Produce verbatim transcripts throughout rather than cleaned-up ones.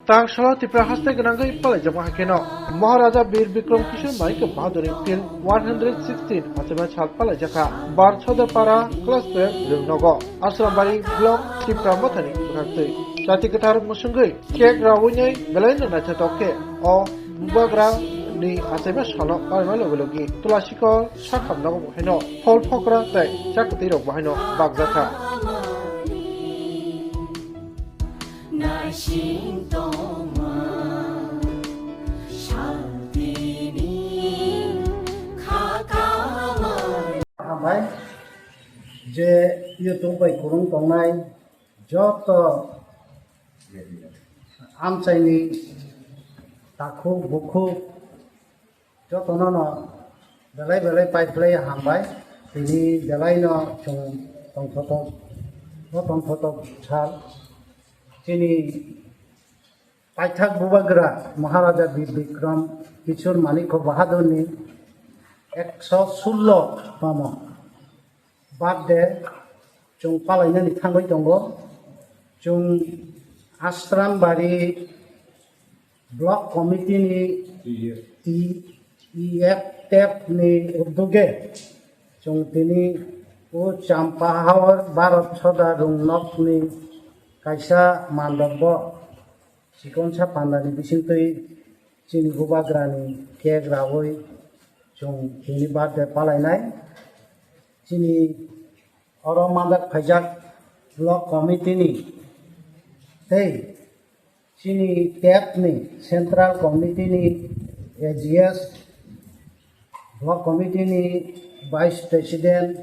Tang salo Tipra haste gwnangwi palaijak hai kheno Maharaja Bir Bikram Kishore Manik Bahadur ni field one hundred sixteen achaima sal palaijakha Bar Sodapara class twelve Rungnogo Asrambari block Tipra Mothani bwkhaktwi. Jati kwthar mwswngwi cake rawinai belaino naithotok khe o bubagra ni achaima salo palaima logi logi Tulasikor sakham nogo bo haino phol phokra tei chakwtwi rok bo haino bakjakha. Naising tongma santini kha kamar. Hambai je YouTube bai kwrwng tongnai joto amchaini takhuk bukhuk jotono no belai belai paiphlai hambai. Tini belai no chwng tongthotok, o tongthotok sal chini paithak bubagra Maharaja Bir Bikram Kishore Manikya Bahadurni ekso sullo tamo birthday chwng palainani thangwi tongo. Chwng Asrambari Block Committee ni T E F T F ni uddoge chwng tini o Champahawar Bharat Soda Rungnokni kaisa mandopbo chikonsa pandani bisingtwi chini bubagrani cake rawi chwng tini birthday palainai. Chini oro manjak phaijak Block Committee ni tei chini tep ni Central Committee ni A G S, Block Committee ni Vice President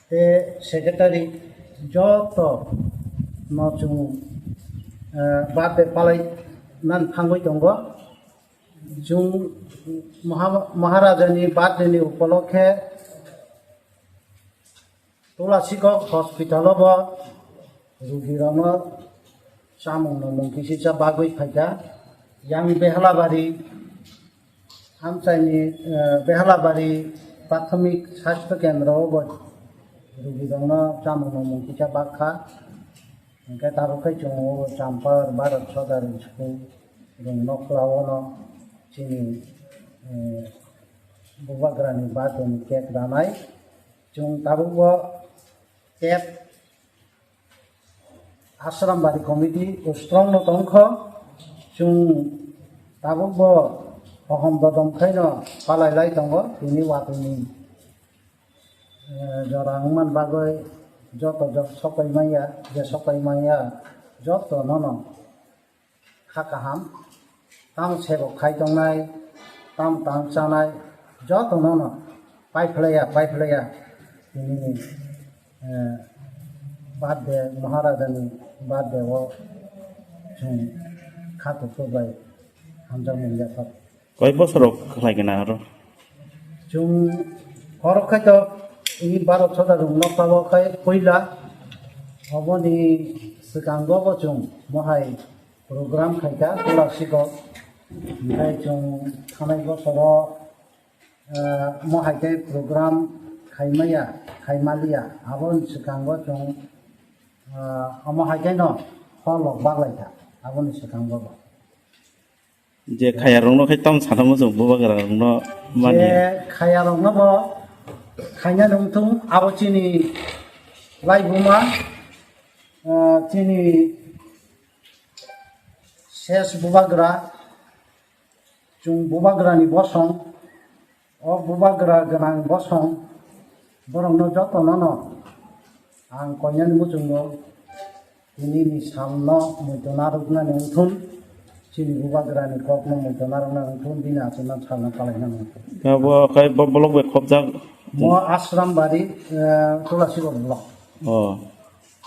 tei Secretary joto no chwng, eh, birthday palai nan thangwi tongo. Chwng Maha-, Maharaja ni birthday ni upolokhe Tulasikok hospital o bo rugirokno chamung no mung kisi cha bagwi phaikha. Yang Behlabari amchaini, eh, Behlabari Prathomik Sastho Kendro o bo rugirokno chamung no mung kisa bakha. Hingkhe tabuk khe chwng o Champar Bharat Soda School Rungnokla o no chini, eh, bubagrani birthday ni cake ranai. Chwng tabukbo tep Asrambari committee strong no tongkho. Chwng tabukbo hohom dodom khaino palai lai tongo tini watwi ni, eh, jora wngmani bagwi joto jok sokai manya, je sokai manya joto nono kha kaham, tamo sebo khai tongnai, tamo tang chanai, jotono no paiphlaiya, paiphlaiya, tini ni, eh, birthday, Maharaja ni birthday o chwng kha kuthuk bai hamjakmung yaphar. Koi bosor rok khlai gana aro? Chwng oro khai to i Bharat Soda Rungnokla o khai puila, oboni swkango bo chwng mohai program khaikha Tulasikok. Hingkhai chwng thanai bosoro, ah, mohai tei program khaimaya, khaimaliya. Aboni swkango chwng, ah, omo hai tei no hol rok baklaikha aboni swkango bo. Je khaya rokno khai tamo sana muchung bubagra rokno mani. Je khaya rokno bo khaina nungthung abo chini laibuma, ah, chini ses bubagra, chwng bubagrani bosong, o bubagra gwnang bosong, borokno jotono no ang koinani muchungo tini ni salno muitu narwknani wngthun, chini bubagrani kokno muitu narwknani wngthun, bini achukno salno palainani wngthun. Abo khe bo-, bolok bai khopjak. Mo Asrambari, eh, Tulasikok block. Oh.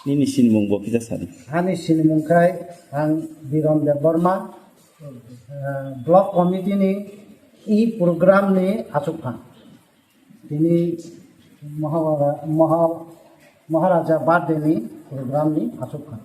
Nini sinimung bo kisa sadi. Ani sinimung khai ang Biron Debbarma, eh, Block Committee ni i program ni achukphang. Tini Maha-, Maha-, Maharaja birthday ni program ni achukphang.